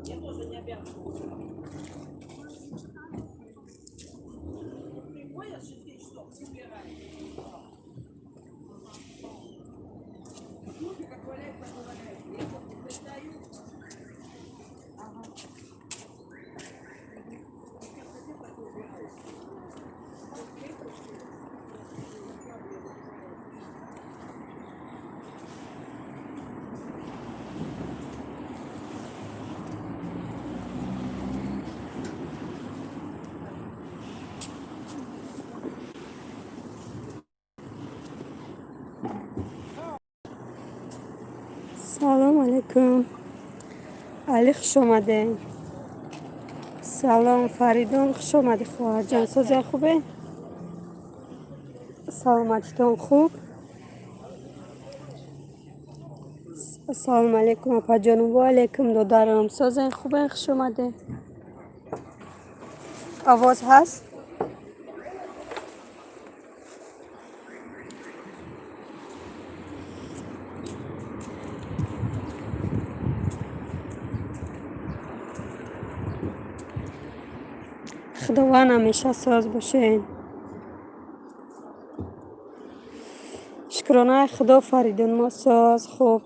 Я тоже не обязана. Приходят с 6 часов, убирают. Люди как валяются, так и валяются. Я вот пристаю. Ага. Как хотят, так и убирают. Вот это что? Салом алейкум, Али, хуш омадем. Салом, Фаридун, хуш омадӣ, хоҳарҷон. Созия, хубе? Саломатитон хуб? Ассалому алейкум, апаҷоном. Ва алейкум, додарам. Созен, хубен? Хуш омаде. Овоз ҳаст? Худованд, ҳамеша соз бошед. Шукронаи Худо, Фаридун, мо соз, хуб,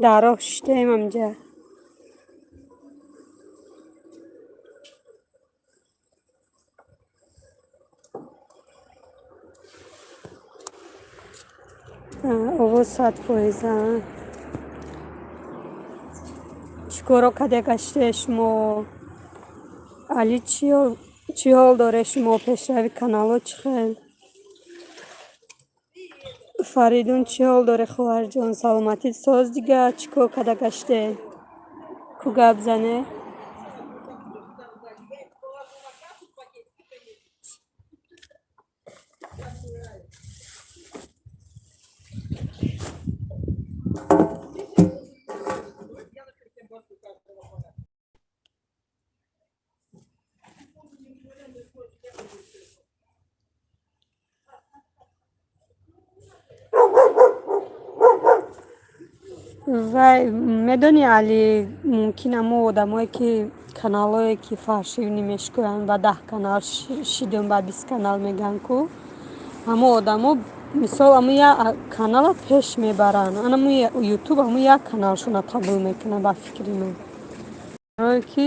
дар роҳ шиштаем амҷа. Овоз 100%. Чӣ коро каде гаштед шумо, Али? Чӣ ҳол доре шумо? Пешрави канало чӣ хел? Фаридун, чӣ ҳол доре, хоҳарҷон? Саломатит соз? Дига чӣ кор када гаште? Ку гап зане? Положу на кассу пакетики, принесу. Я на перед каждого аппарата. Вай, медонӣ, Али, мумкин амо одамое ки каналое ки фальшивый мешкӯянд, ба 10 канал шидум, ба 20 канал мегӯянд ку, ҳамо одамо, мисол, амо як канала пеш мебаранд, анамо Ютуб ҳамо як каналшона қабул мекунад, ба фикри ман, барое ки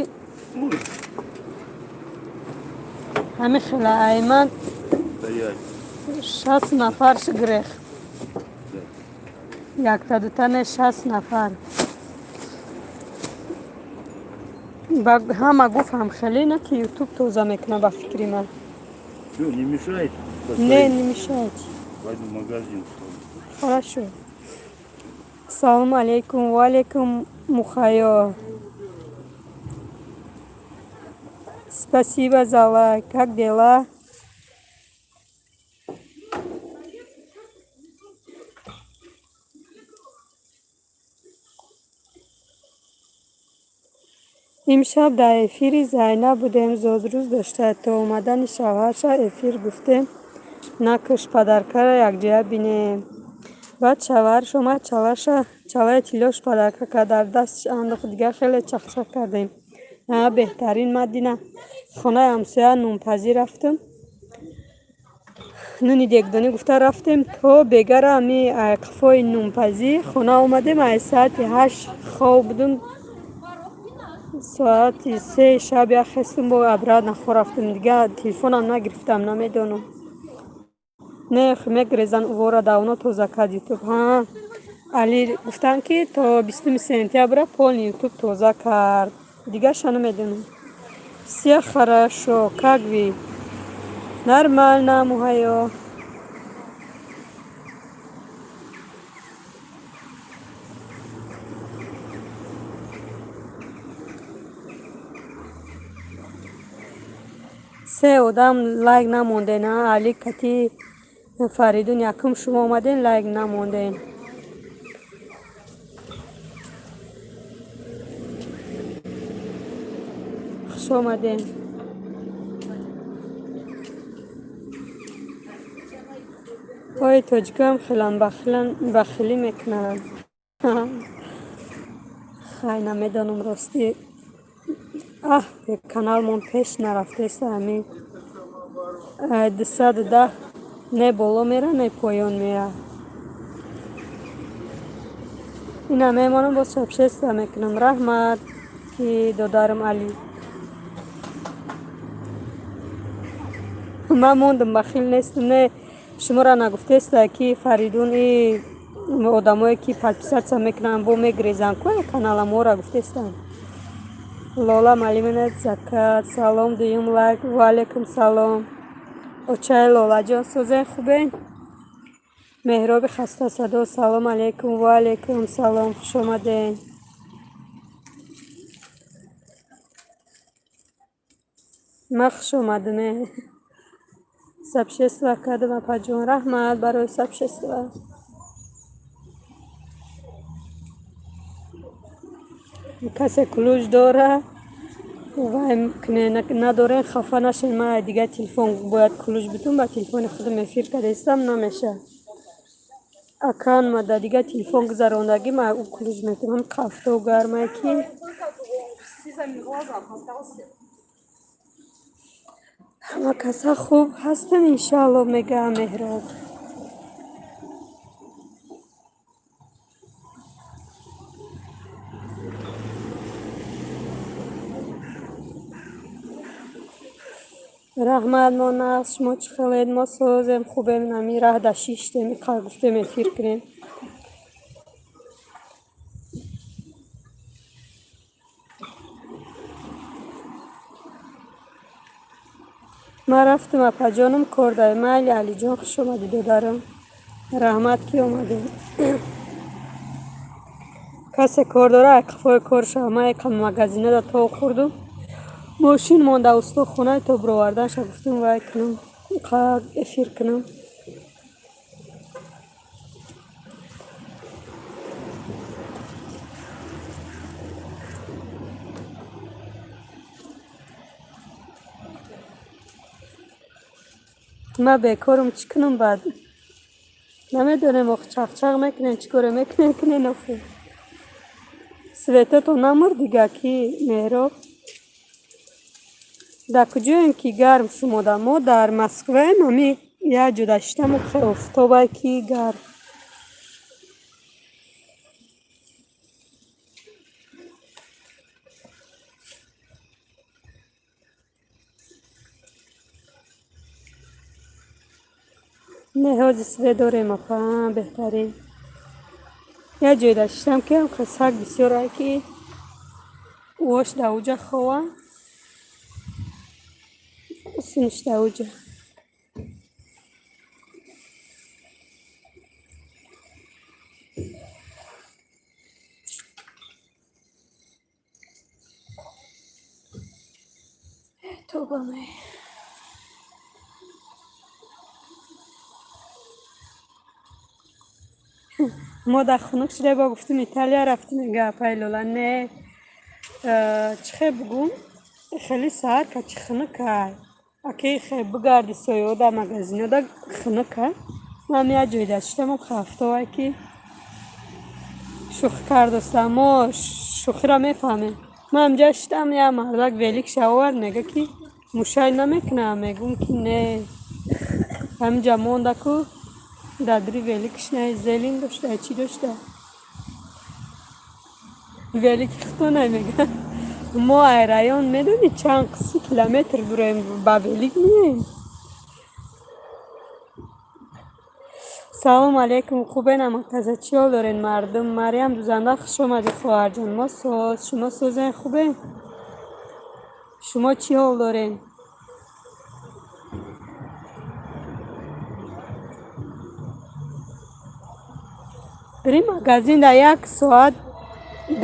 ҳамин хела айман. Стоять. 60 нафар грех, якта дутане, 60 нафар. Ба ҳама гуфт, ҳамхеле на ки Ютуб тоза мекунад, ба фикри ман. Что, не мешает? Не, не мешает. Пойду в магазин схожу. Хорошо. Салому алейкум. Ва алейкум, Мухайо. Спасибо за лайк. Как дела? Имшаб дар эфири Зайнаб будем, зодрӯз дошта. То омадани шавҳарша эфир гуфтем, накуш, подаркара якҷоя бинем. Баъд шавҳараш омад, чалаша, чалаи тиллош подарка кард, дар дасташ андохт. Дигар хеле чахчах кардем. А, беҳтарин. Мадина, хонаи ҳамсоя нунпазӣ рафтам, нуни дегдонӣ гуфта рафтем, то бегара ами қафои нунпазӣ хона омадем. Ай соати 8 хоб будум, соати 3 шаб як хестум, бо обратно хоб рафтем. Дигар телефонам нагирифтам, намедонам. Не, мегрезан увора, давно тоза кард Ютуб. Ҳа, Али, гуфтанд, ки то 20 сентябра полный Ютуб тоза кард, дигарша намедонам. Все хорошо, как вы? Нормально, Муҳайё. Се одам лайк намонден. А Али кати Фаридун, якум шумо омаден, лайк намонден. Хуш омаден. Ой, тоҷикам хелан бахилӣ мекунанд. Хай, намедонам, ростӣ. Аҳ, каналмон пеш нарафтеста, ҳамин 210 не боло мера, не поён меяд. Ина мемонам, боз сообщество мекунам. Раҳмат, ки додарам Алӣ. Ман мондам, бахил нестам, не, шуморо нагуфтеста, ки Фаридун и одамое, ки подписаться мекунанд, бо мегирезанд ку канала моро гуфтестам. Лола Малимина закат, салом, дуюм лайк, ва алайкум салом. Очаи Лолаҷон, сӯзен, хубен? Меҳроби хастасадо, салом алейкум, ва алайкум салом, хуш омаден. Ман хуш омадаме. Сообщество кардам, апаҷон, раҳмат барои сообщество. Касе ключ дора, вай надорен, хафа нашед, ман дигар телефон бояд ключ битум, ба телефони худам эфир кардаистам, намеша. Акан ма да дигар телефон гузарондагӣ, ма ӯ ключ метавонам, қафто гармае ки. Ҳама каса хуб ҳастанд, иншаалло, мегаам Меҳроб. Раҳмат, мо нағз, шумо чӣ хелед? Мо созем, хубем, нами раҳ да шиштем, иқар гуфтем эфир кунем. Ман рафтам, апаҷонам, кор дай. Майли, Алиҷон, хуш омадӣ, додарам. Раҳмат, ки омадӣ. Касе кор дора, қафои кор шава. Ман якам магазина да то хӯрдум. Мошин монда устохона, то бироварданша гуфтам, вай кунам, эфир кунам. Ман бекорам, чӣ кунам баъд? Намедонем, ох, чақчақ мекунем, чӣ коре мекунем, кунен охи. Светато намурд дига, ки Меҳроб? Дар куҷоем, ки гарм шумода? Мо дар Москваем, ами як ҷо даштаму офтобае, ки гарм. Не, ҳози свет дорем, апа, беҳтарин. Як ҷое даштам, ки саг бисёрае, ки вош дар уҷа хова. Синиш дар уҷа. Тобаме. Мо дар хунук шуда, бо гуфтем Италия рафтем, мега апаи Лола, не, чӣ хел бугум, хеле саҳар качи хунукай. Аки хе бигарди соёда, магазинода хунукай. Ман як ҷое даштам, хафтовай, ки шӯхӣ кардостам. Мо шӯхиро мефаҳмем. Ман ҳамҷа шитам, як мардак великша овард, мега, ки мушай намекунам, мегум, ки не. Ҳаминҷа монда ку дадри великш не зелин дошта, чӣ дошта. Велики худто мега. Мо ай район медонӣ чанд қиси километр дураем, ба велик меоем. Салом алейкум, хубен, амаказа, чӣ ҳол доред, мардум? Марьям Дузанда, хуш омадӣ, хоҳарҷон. Мо соз, шумо созен, хубен? Шумо чӣ ҳол доред? Дри магазин да як соат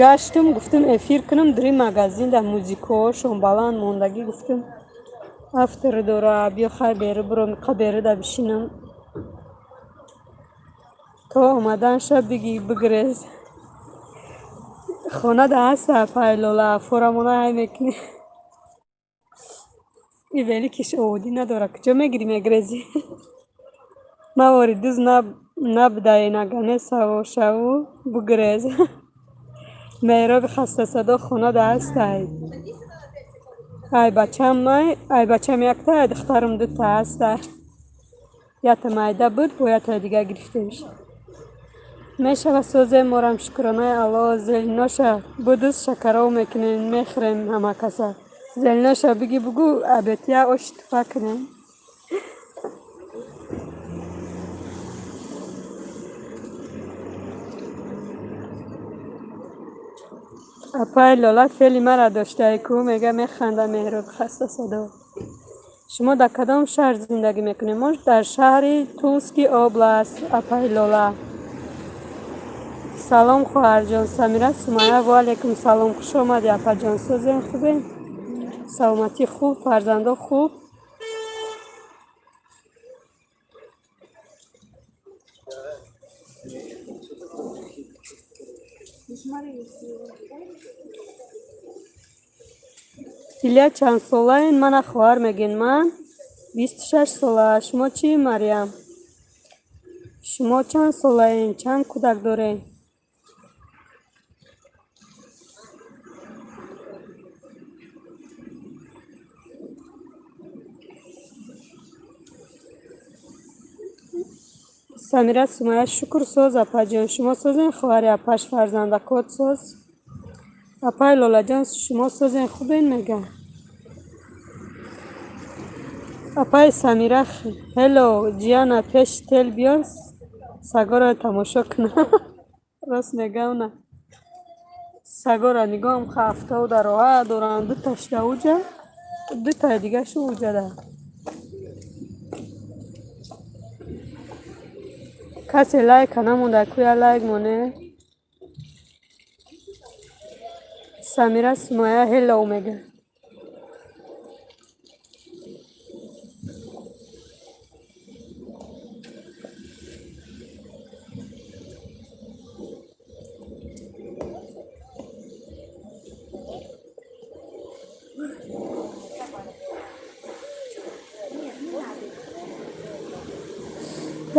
гаштум, гуфтум эфир кунам, дри магазин да музикаҳошон баланд мондагӣ, гуфтум автор дора, биё хай беру биром, қа беру да бишинам. То омаданша биги бигирез. Хона да ҳаста, пайлола, форамона ҳай мекунӣ. И великиш оводӣ надора, куҷо мегирӣ, мегирезӣ? Мавори дуз набудаи нагане савор бугирез. Меҳроби хастасадо хона да ҳастай. Садись на опять. Ай бачам ай бачам якта, ай духтарам дута ҳаста. Якта майда буд, бо якта дига гирифтемш. Мешава, созем, морам, шукронаи Алло. Зелиноша будуз, шакаров мекунем, мехӯрем ҳама каса. Зелиноша биги, бугӯ, абетия оши туфа кунем. Апай Лола феъли мара доштае ку, мега, механда Меҳроб хаста садо. Шумо дар кадом шаҳр зиндагӣ мекунед? Мо дар шаҳри Тульский область, апай Лола. Салом, хоҳарҷон Самира Сумая. Ва алайкум салом, хуш омадӣ, апаҷон. Созем, хубем, саломатӣ хуб, фарзандо хуб. Илья, чанд солаен? Мана хоҳар мегӯен. Ман 26 сола, шумо чӣ, Мариям? Шумо чанд солаен, чанд кӯдак доред? Самира Сумая: шукр, соз, апаҷон, шумо созен? Хоҳари апаш, фарзандакот соз. Апай Лолаҷон, шумо созен, хубен, мега. Апай Самира: ҳело, ҷияна, пеши тел биё, сагоро тамошо куна. Рост мегам, на, сагора нигоҳам хафтода роҳа доранд, дуташ да уҷа, дутаи дигашу уҷада. Касе лайка намонда куя, лайк моне. Самира Сумая hello мега.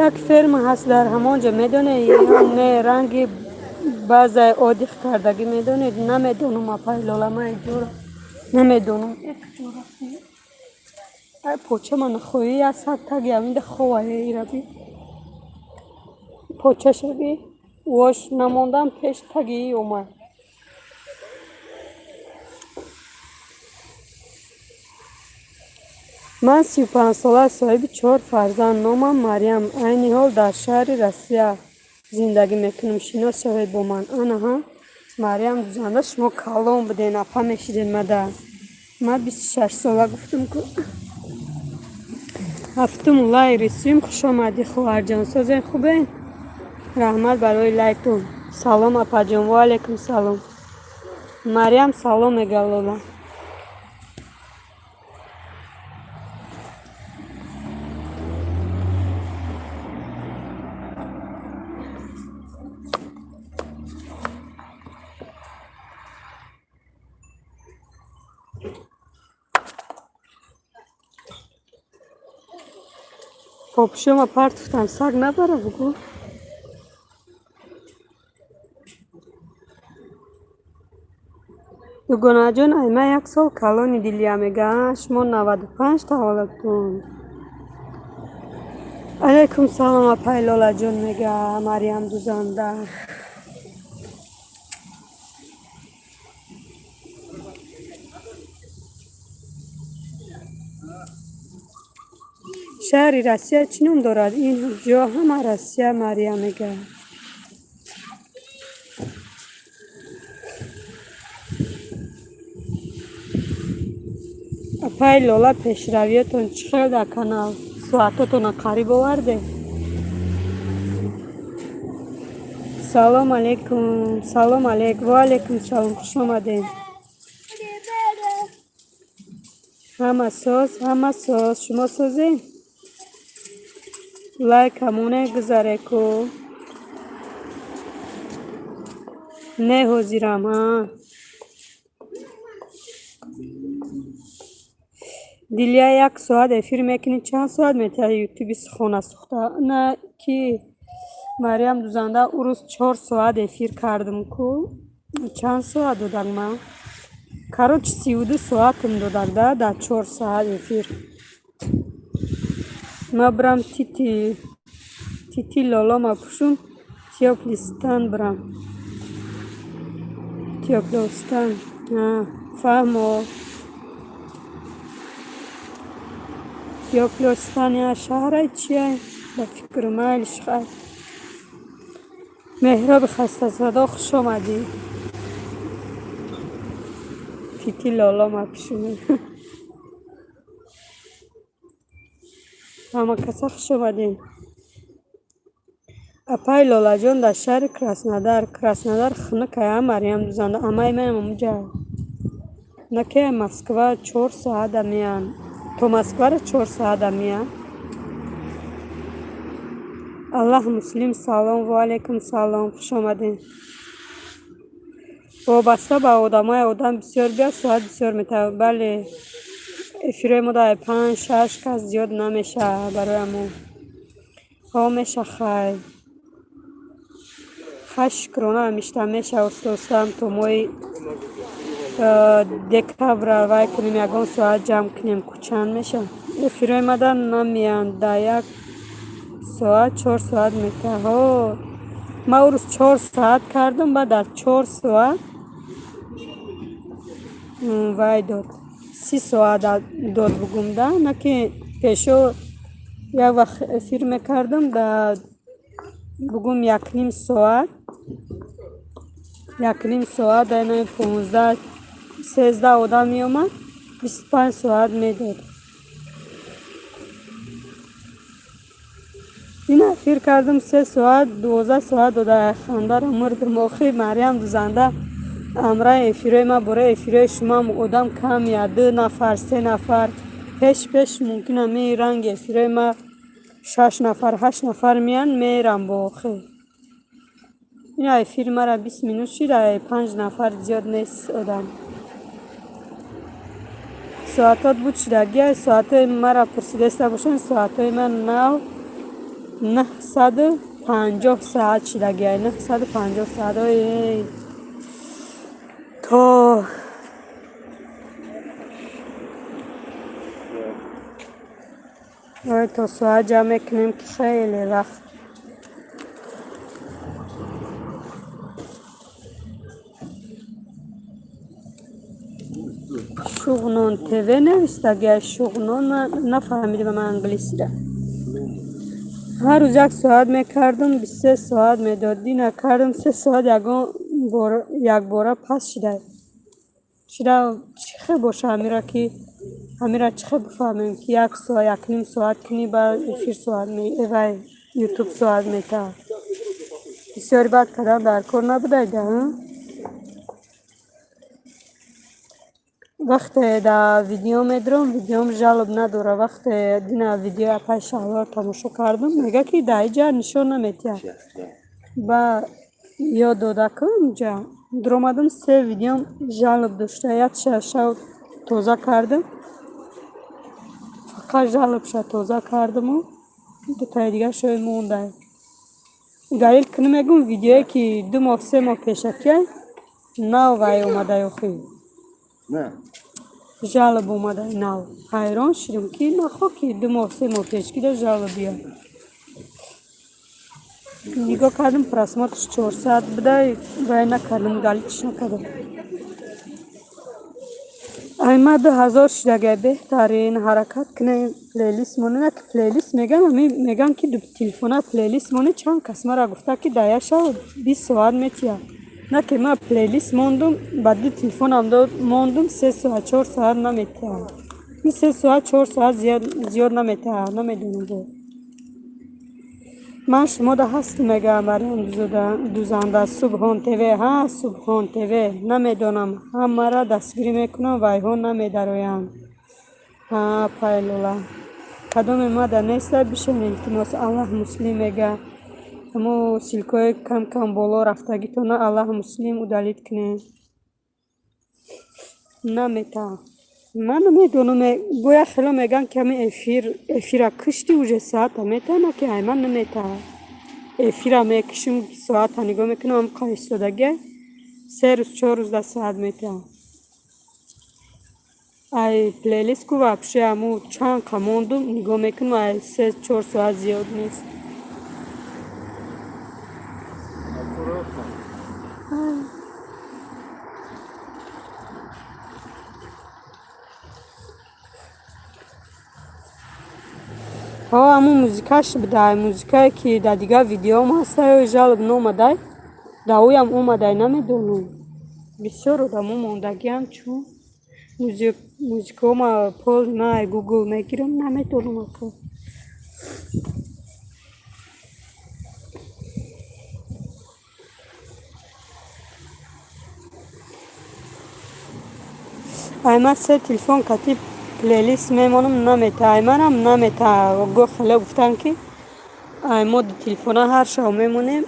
Як ферма ҳаст дар ҳамон ҷо, медонед ё не? Ранги баъзаи отдых кардагӣ, медонед? Намедонам, апай Лола, ман ҷора намедонам. Ай, почама нахоҳӣ, як сад таги амида ховае, ираби почашаби вош намондан пеш таги омад. Ман 35сола, соҳиби чор фарзанд, номам Мариям, айни ҳол дар шаҳри Россия зиндагӣ мекунам. Шинос шавед бо ман. Анаҳа, Мариям дузанда, шумо калон буден, апа мешиден мада. Ман 26сола гуфтам ку. Ҳафтум лайк рисюм. Хуш омадӣ, хоҳарҷон, созен, хубен? Раҳмат барои лайктон. Салом, апаҷон. Ва алайкум салом. Мариям салом мега, Лола. Попшома партуфтам, саг набара, бугӯ. Дугонаҷон, ай ман як сол калони Дилия, мега. Шумо 95 таваллудтон. Алайкум салом, апай Лолаҷон, мега Мариям дузанда. Шаҳри Россия чӣ ном дорад? Ин ҷо ҳама Россия, Мария мега. Апай Лола, пешравиятон чӣ хел дар канал? Соатотона қариб оварде? Салом алейкум, салом алейк. Ва алейкум салом, хуш омадед. Ҳама соз, ҳама соз, шумо созед? Лайк ҳамоне гузаре ку. Не, ҳозирам. Ҳа, Дилия, як соат эфир мекунӣ, чанд соат метиҳад ютуби хона сӯхта? На, ки Мариям дузанда, ӯ рӯз 4 соат эфир кардам ку, чанд соат додак ман. Короче, 32 соатам додак да дар 4 соат эфир. Ма бирам, тити тити лолома пӯшум, тёплый стан бирам. Тёплый стан. Фаҳмо. Тёплый стан я шаҳрай чия? Ба фикру майлиш хай. Меҳроби хастасадо, хуш омадӣ. Тити лолома пӯшум. Ҳама каса хуш омадем. Апаи Лолаҷон дар шаҳри Краснодар. Краснодар хунукая, Марьям дузанда. Амаи манам онҷа. На ки Москва 4 соата меян. То Москваро 4 соата меян. Аллаҳ муслим, салом. Ва алайкум салом. Хуш омадем. Вобаста ба одамои, одам бисёр биёд, соат бисёр метавад. Бале, эфирҳои мо дар панҷ шаш кас зиёд намешавад барои ҳамон. Ҳо, меша, хай. Хай, шукрона, ҳамишта меша, оста оста то моҳи декабра вай кунем, ягон соат ҷамъ кунем, ку чанд меша. Эфирҳои мада намеянд, дар як соат 4 соат метавад. Ҳо, ман он рӯз 4 соат кардам, баъд дар 4 соат вай дод. 30 соат дод бугум да, на ки пешо як вақт эфир мекардам, да бугум якним соат, якним соат дар 15, 13 одам меомад, 25 соат медод. Ин эфир кардам 3 соат, 12 соат дода, хандаро мурдам. Охи, Марьям дузанда, амраи эфирҳои ман бораи эфирҳои шумоам одам кам я ду нафар, се нафар. Пеш пеш мумкин ами ранги эфирҳои ма шаш нафар, ҳашт нафар меянд, мерам бо охи. Ин эфири мара 20 минут шид, панҷ нафар зиёд нест одам. Соатот буд шидагия, соатҳои мара пурсидаиста бошанд, соатҳои ман нав 950 соат шидагия, 950 соат. Ой, то ой, то соат ҷамъ мекунем, ки хеле вақт. Шуғнон ТВ навистагия, Шуғнон, нафаҳмидам ман англисиро. Ҳар рӯз як соат мекардам, 23 соат медод. Дина кардам 3 соат, ягон якбора паст шида. Шида чӣ хел боша ҳамира, ки ҳамира чӣ хел бифаҳмем, ки як соат, якним соат кунӣ, баъд эфир соат вай Ютуб соат метавад. Бисёри баъд кардан дар кор набудайда. Вақте дар видео медурам, видеом жалоб надора. Вақте дина видеои апаи Шаҳлоро тамошо кардам, мега, ки дар иҷа нишон наметиҳад. Ба ёд дода ку инҷа дуромадам, се видеом жалоб дошта, якша шав тоза кардам, фақат жалобша тоза кардаму дутаи дигаршо монда. Далел кунӣ мегӯм, видеое ки 2 моҳ, 3 моҳ пешакия нав вай омада, охи жалоб омада нав. Ҳайрон шудам, ки нахо ки 2 моҳ, 3 моҳ пешгида жалоб биёд. Нигоҳ кардам, просмотрш 400 буда, вай накардам, удалитьш накардам. Айма 2000 шудагай, беҳтарин, ҳаракат кунем, плейлист монӣ, на ки плейлист меган, ами меган, ки телефона плейлист монӣ, чанд кас мара гуфта, ки дар як шаб 20 соат метиҳад. На ки ман плейлист мондум, ба ду телефонам мондум, 3 соат, 4 соат наметиҳад. Ин 3 соат, 4 соат зиёд наметиҳад, намедонам бо. Ман шумода ҳастам, мегӯям Марьям дузанда. Субҳон ТВ, ҳа, Субҳон ТВ, намедонам, ҳамаро дастгирӣ мекунам, вайҳо намедароянд. Ҳа, Пайлула. Кадоме мада неста, бишен, илтимос. Аллаҳ муслим мега. Ҳамо ссылкаҳои кам кам боло рафтагитона, Аллаҳ муслим, удалить кунед. Наметавон. Ман намедонам, бояд хело мегӯянд, ки ҳамин эфир эфира кушти, уже соата метавонад, ки ай ман наметавонад. Эфира мекушим, соата нигоҳ мекунам, ҳам истодаги, 3 рӯз, 4 рӯз дар соат метавонад. Ай плейлист ку вообще ҳаму чанд қа мондум, нигоҳ мекунам, ай 3-4 соат зиёд нест. Аккуратно. Ҳо, ҳамун музикаш будай, музикае ки дар дигар видеоам ҳастаю жалоб наомадай, дар ӯям омадай, намедонам. Бисёр одамо мондагиам, чун музикаома пол ман ай Гугл мегирам, намедонам ака. Ай ман се телефон кати плейлист мемонам, намета, ай манам намета. Го хеле гуфтанд, ки ай мо ду телефона ҳар шав мемонем,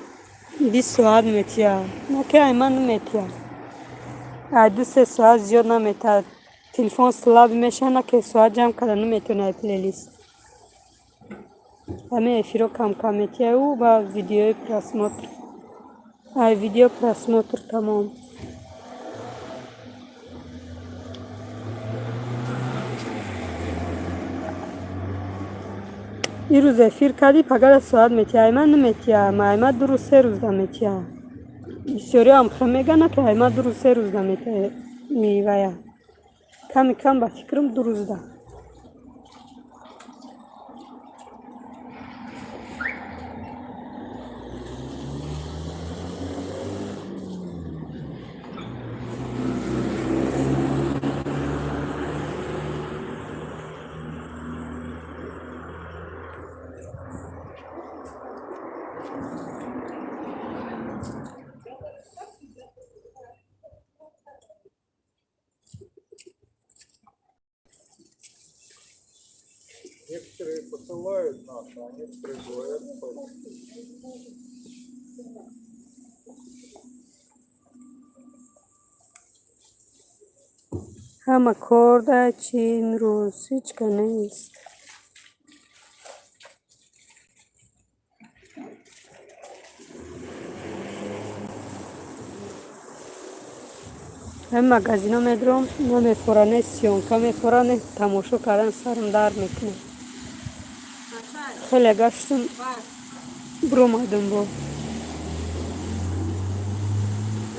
20 соат метия, наки ай ман наметия, ай 2-3 соат зиёд намета. Телефон слаб меша, наки соат ҷамъ карда наметавона ай плейлист. Ҳамин эфиро кам-кам метияю ба видеои просмотр, ай видео просмотр тамом. Ирӯз эфир кардӣ, пагара соат метия, ай ман наметия. Ай ман 2 рӯз, 3 рӯз наметия. Бисёриам хе мегӯянд, ки ай ман 2 рӯз, 3 рӯз наметия мевая. Ками кам, ба фикрам, 2 рӯзда. Некоторые посылают нас, а некоторые говорят спасибо. Ҳама кор да чӣ, имрӯз ҳеҷ ка нест. Ҳамин магазино медурам, намефора, не съёмка мефора, не тамошо кардан, сарам дард мекунад. Хеле гаштум, биромадум бо.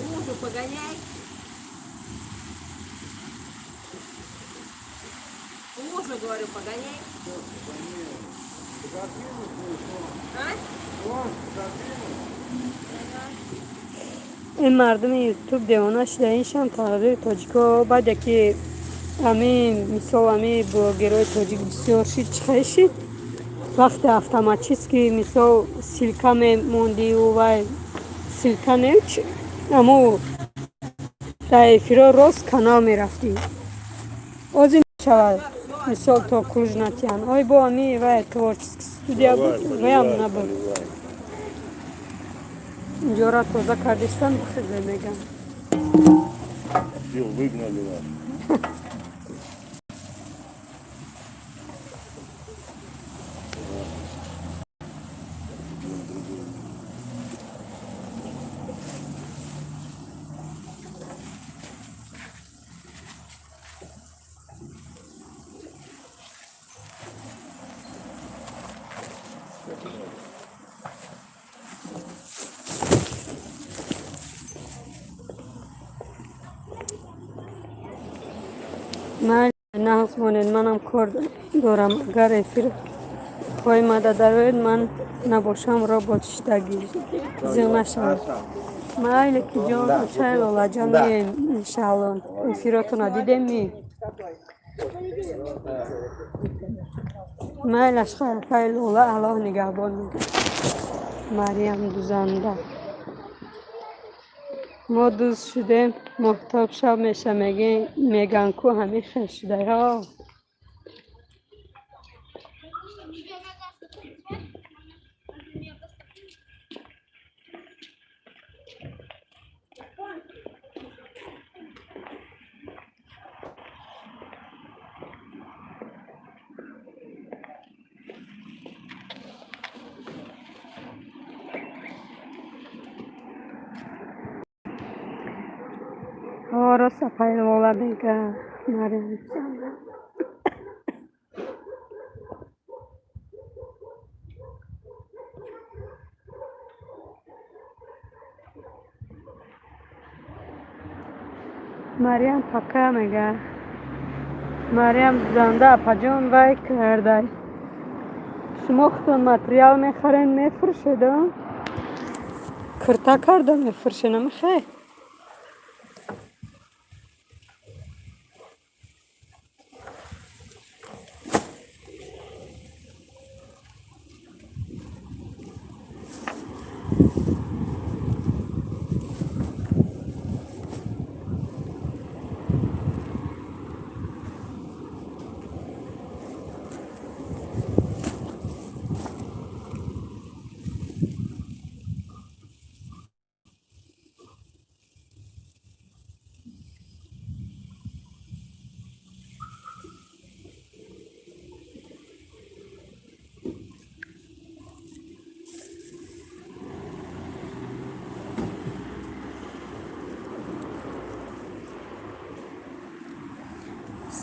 Мужу погоняй. Мужу, говорю, погоняй. А? Ин мардуми Ютуб девона шуда, иншам тақдири тоҷико. Баъде ки ҳамин, мисол, ҳамин блогерҳои тоҷик бисёр шид, чӣ хел шид, вақте автоматически, мисол, ссылка мемондию вай ссылка не, амо дар эфиро рост канал мерафтӣ. Озим мешавад, мисол, то куж натиҳанд. Ой, бо ҳами вай творческий студия буд, ваям набуд. Инҷора тоза кардистан, бихезе мегам. Все, выгнали вас. Идем в другое. Ман нағз монед, манам кор дорам. Агар эфир поймада дароед, ман набошам, робот шиштагӣ, зиқ нашавед. Майли ки ҷон, очай Лолаҷон, меем иншаалло. Эфиротона дидем, ми майлаш, хайр, хайр, Лола, Аллоҳ нигаҳбон, мегӯяд Мариям дузанда. Мо дӯст шудем, моҳтоб шаб меша, меган ку, ҳамин хел шудаҳо. Рост, апай Лола мега. Марьям. Марьям пока мега. Марьям занда апаҷон вай кардай. Шумо худтон материал мехарен, мефурӯшед, кирта карда мефурӯшед, намехай?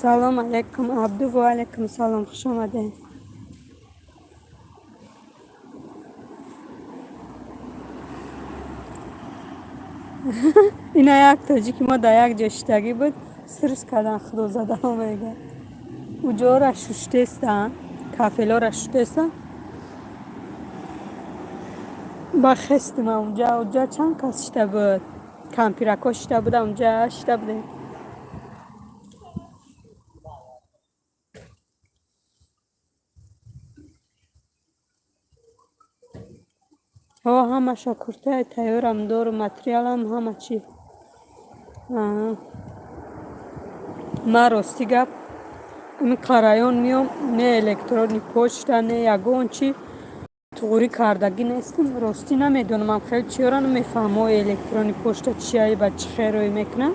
Салом алейкум, Абду. Ва алейкум салом, хуш омадед. Ина як тоҷики мо дар як ҷо шиштагӣ буд, сирс кардан худозадао мега. Уҷора шуштестан, кафелора шуштестан. Ба хестима унҷа, уҷа чанд кас шишта буд. Кампирако шишта буда, унҷа шишта будем. Ҳо, ҳамаша куртаи тайёрам дорум, материалам, ҳама чӣ. Ман, рости гап, ами район меом, не электронный почта, не ягон чӣ туғрӣ кардагӣ нестам. Ростӣ намедонам, хеле чиёра намефаҳмам, ои электронный почта чия, ба чӣ хел рӯй мекунад.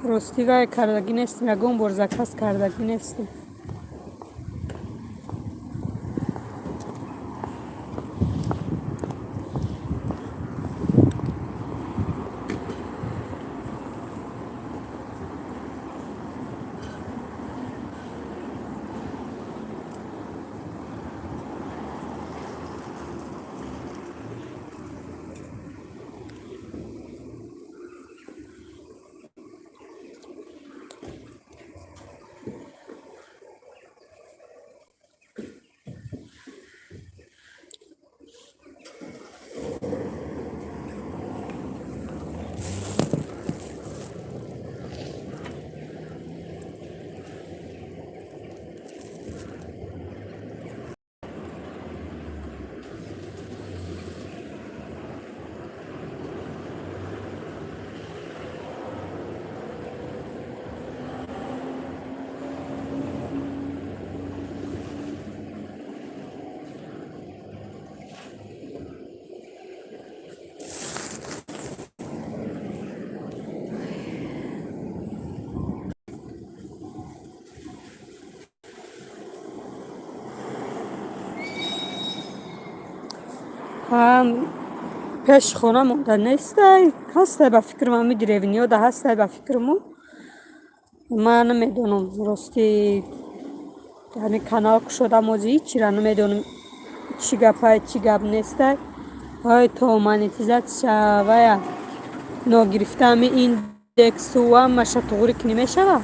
Ростӣ, вай кардагӣ нестам, ягон бор заказ кардагӣ нестам. Пеши хона монда нестай, ҳастай, ба фикрам, ҳами деревниёда ҳастай, ба фикрамо. Ман намедонам, рости, ҳами канал кушодам, ҳозир ҳичира намедонам, чӣ гапай, чӣ гап нестай. Ой, то монетизатсия вая ногирифта, ҳами индексу ҳамаша туғрӣ кунӣ, мешавад.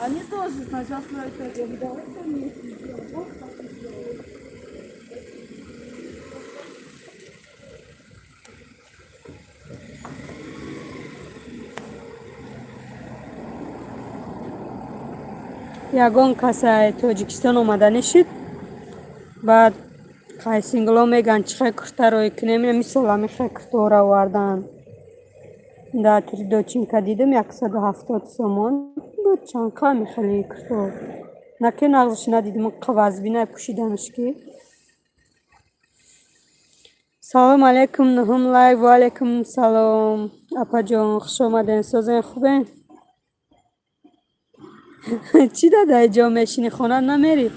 Они тоже сначала сказали, что я говорю, давайте вместе сделаем. Вот так и сделаем. Ягон каса Тоҷикистон омада нешид. Баъд қайсингло меган, чӣ хел курта рӯй кунем. Мисол, ҳами хел куртаҳоро овардан, дар Тридочинка дидам, 170 сомон буд. Чанд ҳами хели куртаҳо наке нағзш надидим, вазбина пӯшиданаш ки. Салом алейкум, нуҳум лайк. Ва алейкум салом, апаҷон, хуш омаден. Созен, хубен? Чӣ дадаи ҷо мешинӣ, хона намерӣ?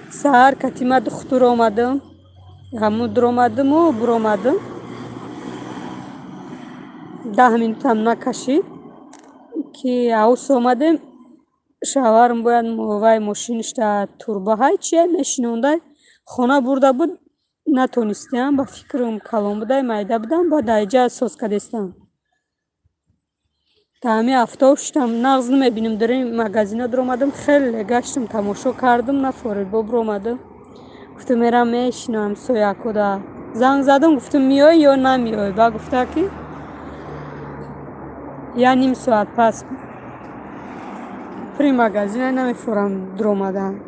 Саҳар катима духтур омадам, ҳамун дуромадиму буромадам, 10 минутам накашид, ки аус омадем. Шавҳарам бояд вай мошиништа турбаҳай чия мешинондай, хона бурда буд, натонистиам. Ба фикрам, калон будай, майда будам, баъд айҷа соз кардестам. Та ҳами ҳафтао шитам, нағз намебинам. Дари магазина дуромадам, хеле гаштам, тамошо кардам, нафорид. Бо буромадам, гуфтам, мерам мешинам соякода. Занг задам, гуфтам, меоӣ ё намеоӣ? Ба гуфта, ки я ним соат пас. При магазина намефорам дуромадан.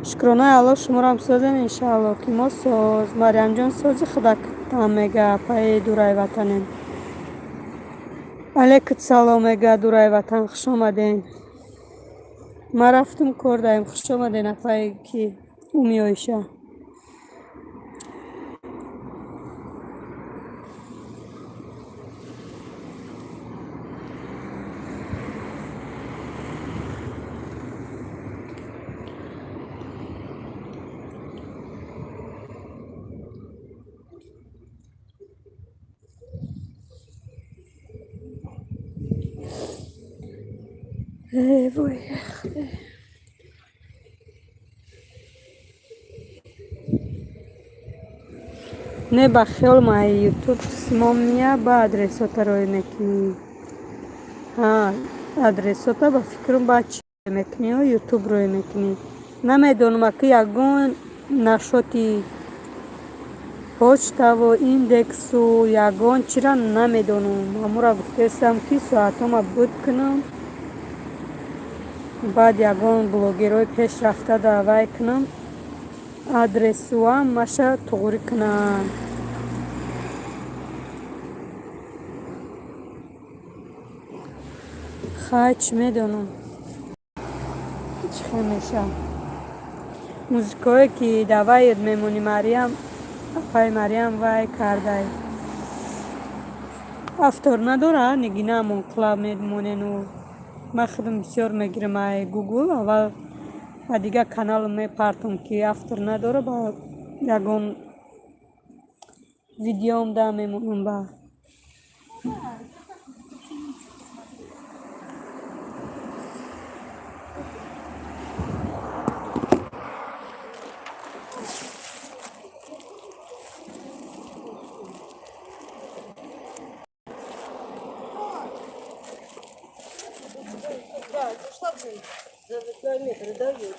Шукронаи Аллоҳ, шуморам созем, иншаалло, ки мо соз. Марьямҷон, сози худатам, мега апаи дурай ватанем. Алейкум салом, мега дурай ватан, хуш омаден. Ман рафтум, кор даем. Хуш омаден, апае ки Умиёиша. Вой. Не, ба хиёл ма Ютуб письмо мия, ба адресота рой мекунӣ. Ҳа, адресота, ба фикрам, ба чӣ мекунӣ, Ютуб рой мекунӣ. Намедонам, аки ягон нашоти почтаву индексу ягон чира намедонам. Ҳамура гуфтаистам, ки соатҳома буд кунам, баъд ягон блогерҳои пешрафта даъвай кунам, адресуам маша туғрӣ кунам. Хай, чӣ медонам, чӣ хел мешавад. Музикаое ки даваед мемонӣ, Мариям, апаи Мариям вай кардай, автор надорад. Нигина Амонқулла мемонену ман худам бисёр мегирам ай Гугл. Аввал ба дигар канал мепартам, ки автор надора, ба ягон видеом да мемонам ба. Да, ушла, блин, за километры дают.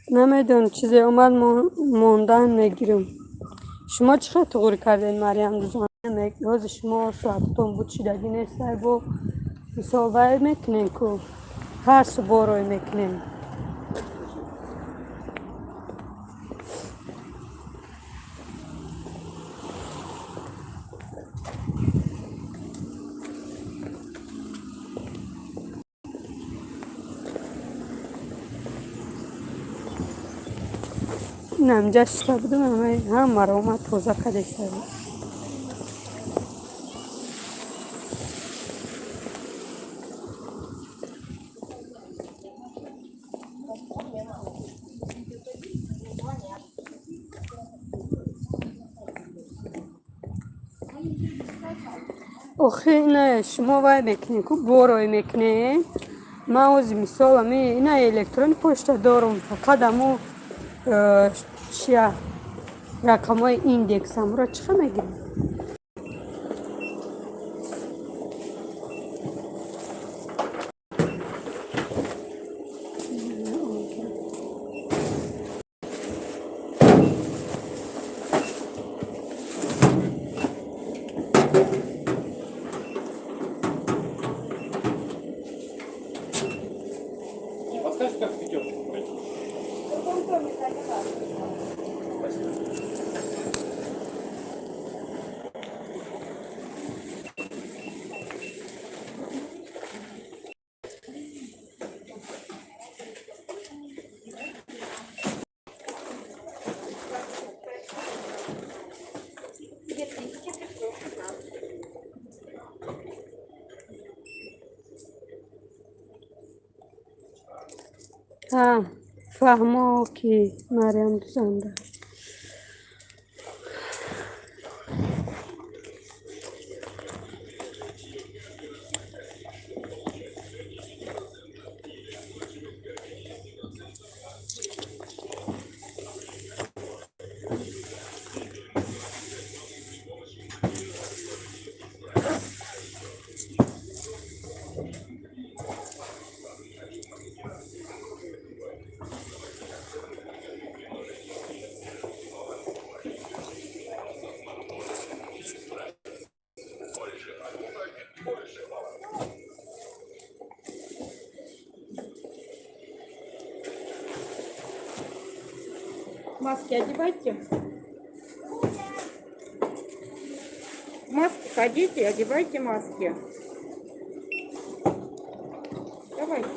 Намедонам, чизе омад, мондан мегирам. Шумо чӣ хел туғрӣ кардед, Мариям дузон? Ҳозир шумо соататон буд шидагӣ нестай, бо мисол вай мекунем ку, ҳар субҳ рой мекунем. Инамҷа шита будам, ҳамаро омад, тоза кардеста. Охи, ина шумо вай мекунед ку, борой мекунед. Ман ози мисол ами ина электронный почта дорум, фақат аму чия, рақамҳои индекс, амуро чӣ хел мегирем? Не подскажешь, как в пятерочку пройти? Фаҳмо, ки Мариам дузанда. Маски одевайте. Маски ходите, одевайте маски. Давайте.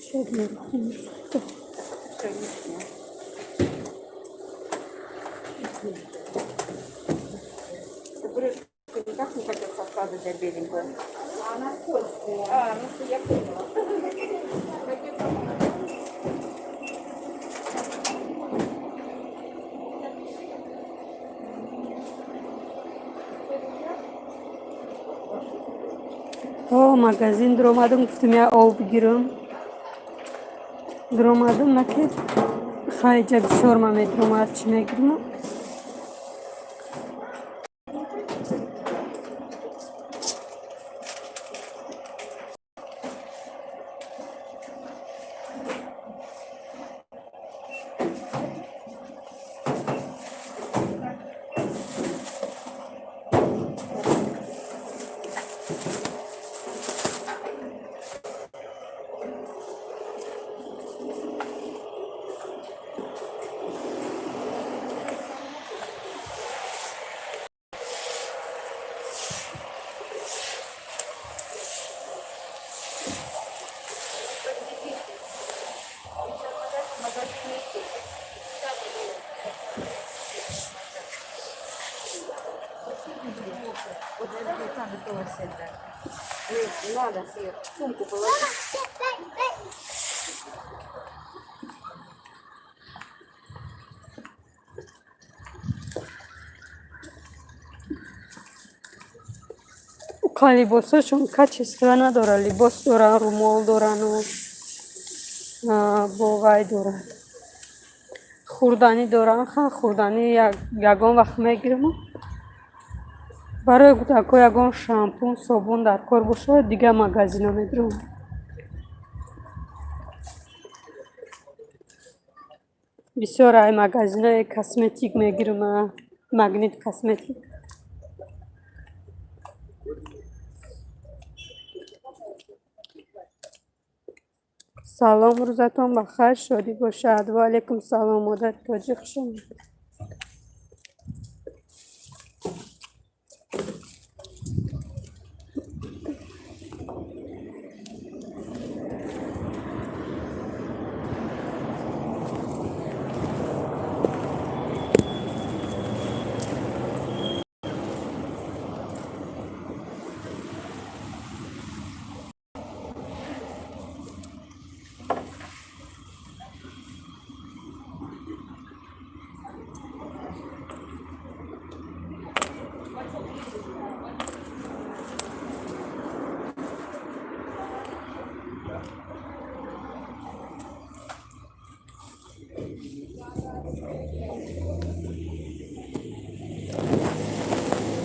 Шояд мерухи мешуда. Всё, лишнее. Табуретку никак не хотят со взять беленькую. Она скользкая. А, ну что, я поняла. Хотела. О, магазин дуромадам, гуфтам, я об бигирам. Дуромадам, наки хайҷа бисёр ма медуромад, чӣ мегирам. Не надо, сумку положи. Ка либосошон качество надорад, либос доран, румол дорану бо вай дорад. Хӯрданӣ доран, ха, хӯрданӣ ягон вақт мегирам. Барои кӯдакҳо ягон шампун, собун дар кор бошад, дигар магазино медурам. Бисёр ай магазинои косметик мегирам, Магнит косметик. Салом, рӯзатон ба хайр, шодӣ бошад. Ва алайкум салом, модари тоҷик, хуш омадед.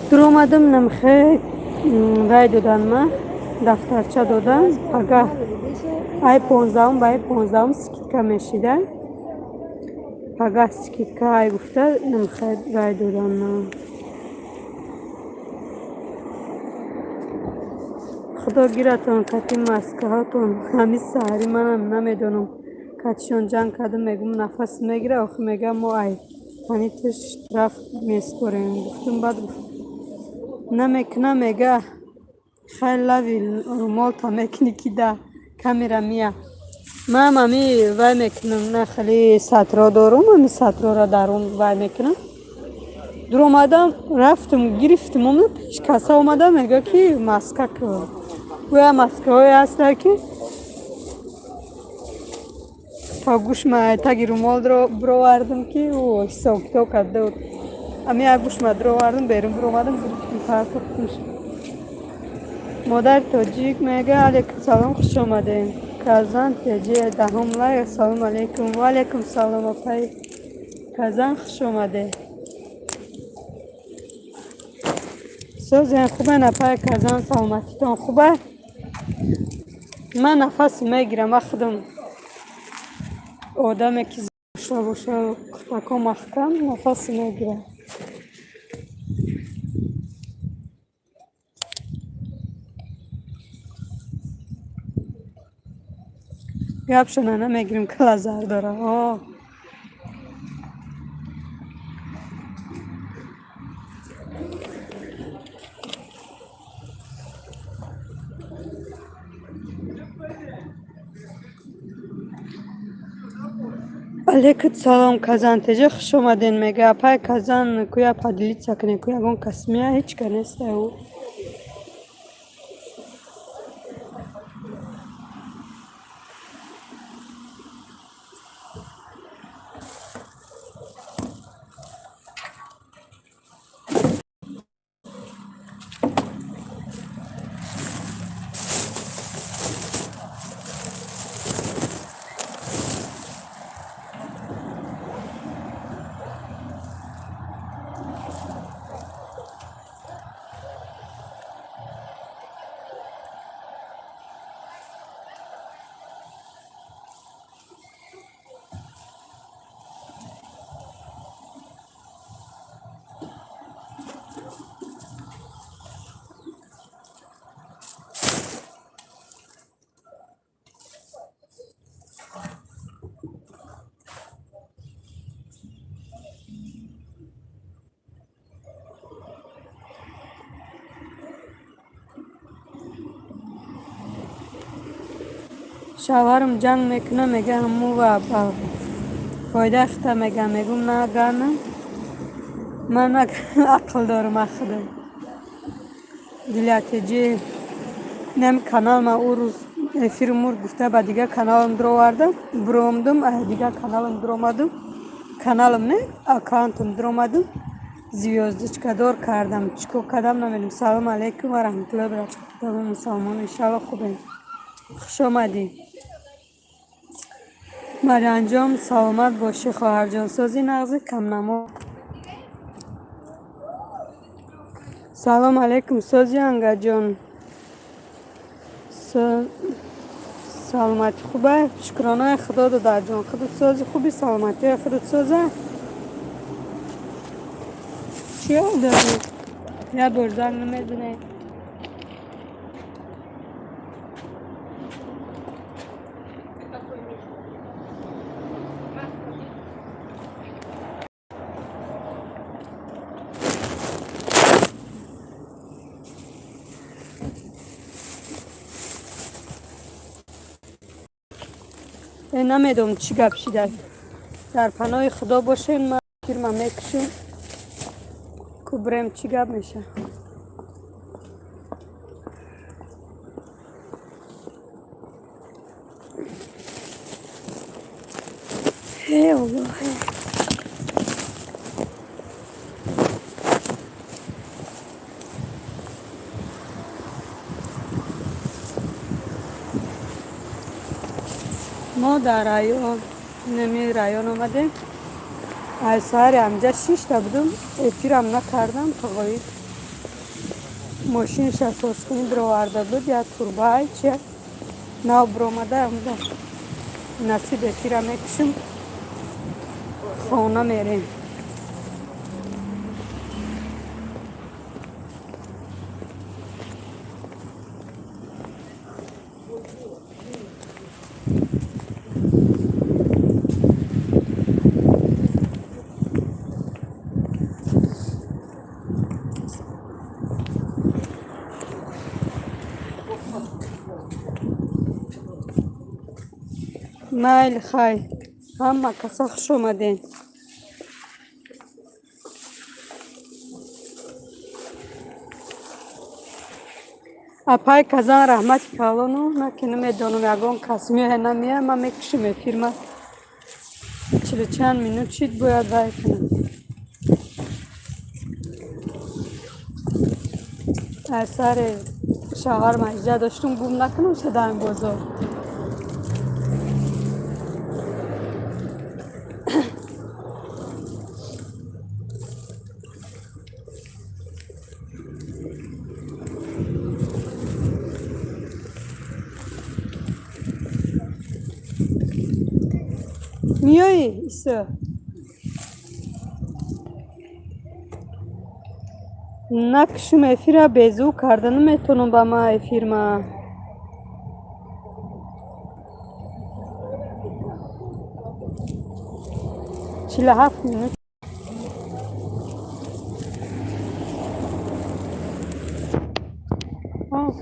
Дуромадам, намхе вай додан, ма дафтарча додан. Пага ай 15-ум ба ай 15-ум скидка мешида. Пагаҳ скидка ай гуфта намхай рай додан. Худо гиратон кати маскаҳотон. Ҳамин саҳарӣ манам намедонам, катишон ҷанг кардам, мегум нафас мегира, охи мега мо ай ҳани ту штраф меспорем. Гуфтум, баъд гуфт намекуна, мега хай лави румолта мекунӣ ки да камера мия. Манам ами вай мекунам, на хеле сатро дорум, ами сатрора дарун вай мекунам. Дуромадам, рафтум, гирифтум, омадам пеш каса омадам, мега ки маска ку. Гӯя маскаҳое ҳастанд ки то гӯшма таги румол бировардам, ки ӯ ҳисоб китоб карда буд. Ами як гӯшма дуровардам, берун биромадам, гирифтум, партохтумш. Модари тоҷик мега алейкум салом, хуш омадем. Казан теҷи даҳум лайк. Ассалому алейкум. Ва алейкум салом, апаи Казан, хуш омадем. Созем, хубен, апаи Казан, саломатитон хуба? Ман нафас мегирам, ва худам одаме ки дошта боша, кӯтако маҳкам нафас мегирам. Гапшона намегирем, кала зар дора. О. Алейкум салом, Казан теҷа, хуш омаден, мега апай Казан, куя поделиться кунем, ку ягон кас мея, ҳеҷ ка неста ӯ. Шавҳарам ҷанг мекуна, мега ҳаму ва ба фоидаи хита мега, мегум на гана ман ақл дорам ахудам. Дилятеҷи нем канал ма ӯ рӯз эфири мурд гуфта ба дигар каналам дуровардам, биромдум, дигар каналам дуромадум, каналам не, аккаунтам дуромадум, звёздочкадор кардам, чӣ кор кардам намедонам. Салому алейкум ва раҳматуллоҳи баракатуҳ, мусалмон, иншалло хубем. Хуш омадӣ. Марьямҷон, саломат бошӣ, хоҳарҷон, сози нағзи камнамо. Салом алейкум, сози ангаҷон. Саломатӣ хуба? Шукронаи Худо, додарҷон. Худат сози хуби, саломатии худат соза? Чӣ ҳол дорӣ? Як бор занг намезанӣ? Намедонам чӣ гап шида. Дар паноҳи Худо бошем, ман фирма мекушем. Ку бирем чӣ гап меша. Эй Аллоҳ. Мо дар район, неми район омадем. Аз саҳари ҳамҷа шишта будум, эфирам накардам, тоғои мошиниша созкунӣ бироварда буд, як турбаи чи нав биромада, насиб эфира мекушем. Хона мерем. Майли, хай, ҳама каса хуш омадем. Апай Казан, раҳмати калону. Ма ки намедонам, ягон кас меоя, намеоя. Ма мекушим эфирма, чилу чанд минут шид, бояд вай кунам. Аз сари шавҳар маҳиҷа доштум, гум накунам шудаам бозор. Миёӣ, Исо? Накушум эфира, безу карда наметонам ба ма эфирма. 47 минут. О.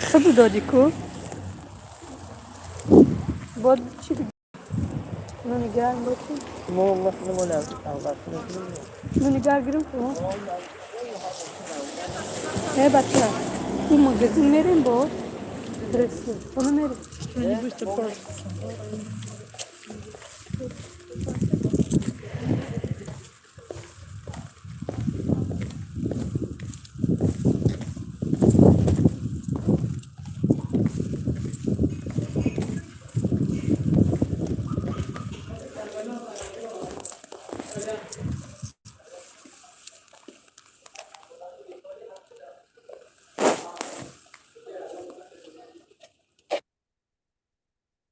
Худу додӣ ку, бод чӣ, нони гарм боши. Нони гарм гирим ку. Э, бача, ку магазин мерем, бо хона мерем. Они быстро портятся.